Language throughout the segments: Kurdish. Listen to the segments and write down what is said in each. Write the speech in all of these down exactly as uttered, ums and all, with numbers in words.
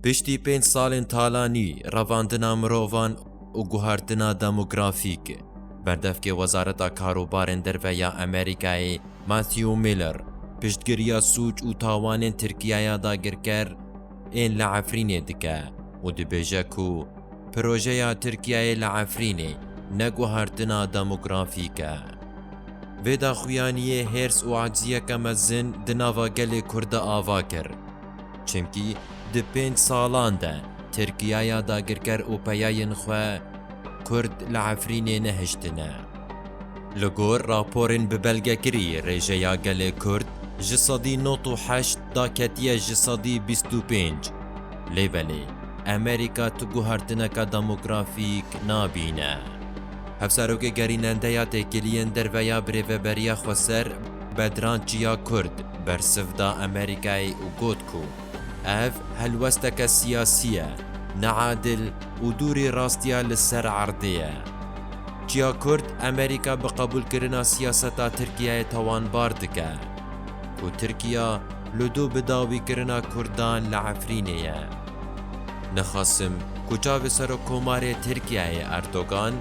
Piştî pênc salên talanî, revandina mirovan û guhertina demografîk, berdevkê Wezareta Karûbarên Derve ya Amerîkayê Matthew Miller piştgiriya sûc û tawanên Tirkiyaya dagirker ên li Efrînê dike û dibêje ku projeya Tirkiyeyê li Efrînê ne guhertina demografîk e. Vê daxuyaniyê hêrs û aciziyeke mezin di nava gelê Kurd de ava kir. Çimkî di pênc salan de Tirkiyaya dagirker û peyayên xwe Kurd li Efrînê nehiştine. Li gor raporên bi belgekirî, rêjeya gelê Kurd ji sedî nod û heşt daketiye ji sedî bîst û pênc. Lê belê, Amerîka tu guhertineke demografîk nabîne. Hevserokê gerînendeya têkiliyên derve ya Birêveberiya Xweser Bedran Çiya Kurd bersiv da Amerîkayê û got ku ev helwesteke siyasî ye, neadil û dûrî rastiya li ser erdê ye. Çiya Kurd Amerîka bi qebûlkirina siyaseta Tirkiyeyê tawanbar dike ku Tirkiya li dû bi dawîkirina Kurdan li Efrînê ye. Nexasim ku çavê Serokkomarê Tirkiyeyê Erdogan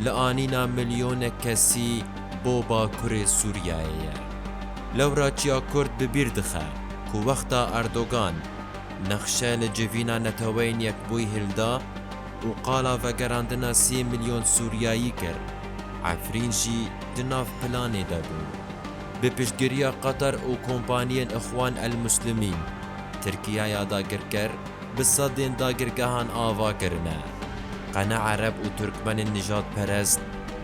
li anîna milyonek kesî bo Bakurê Sûriyeyê ye. Lewra Çiya Kurd bi bîr dixe ku wexta Erdogan nexşe li civîna Neteweyên Yekbûyî hilda û qala vegerandina sê milyon Sûriyayî kir, Efrîn jî di nav planê de bû. Bi piştgiriya Qatar û kompaniyên Ixwan el Muslimîn, Tirkiyaya dagirker bi sedên dagirgehan ava kirine. Qene Ereb û Turkmenên nijadperest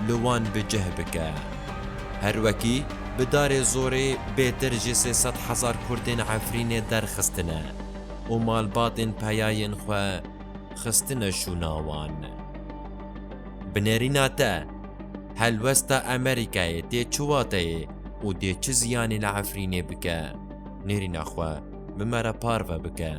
li wan bi cih bike. Her wekî bi darê zorê bêtir ji sê sed hezar Kurdên Efrînê derxistine û malbatên peyayên xwe xistine şûna wan. Bi nêrîna te, helwesta Amerîkayê tê çi wateyê û dê çi ziyanê li Efrînê bike? Nêrîna xwe bi me re parve bike.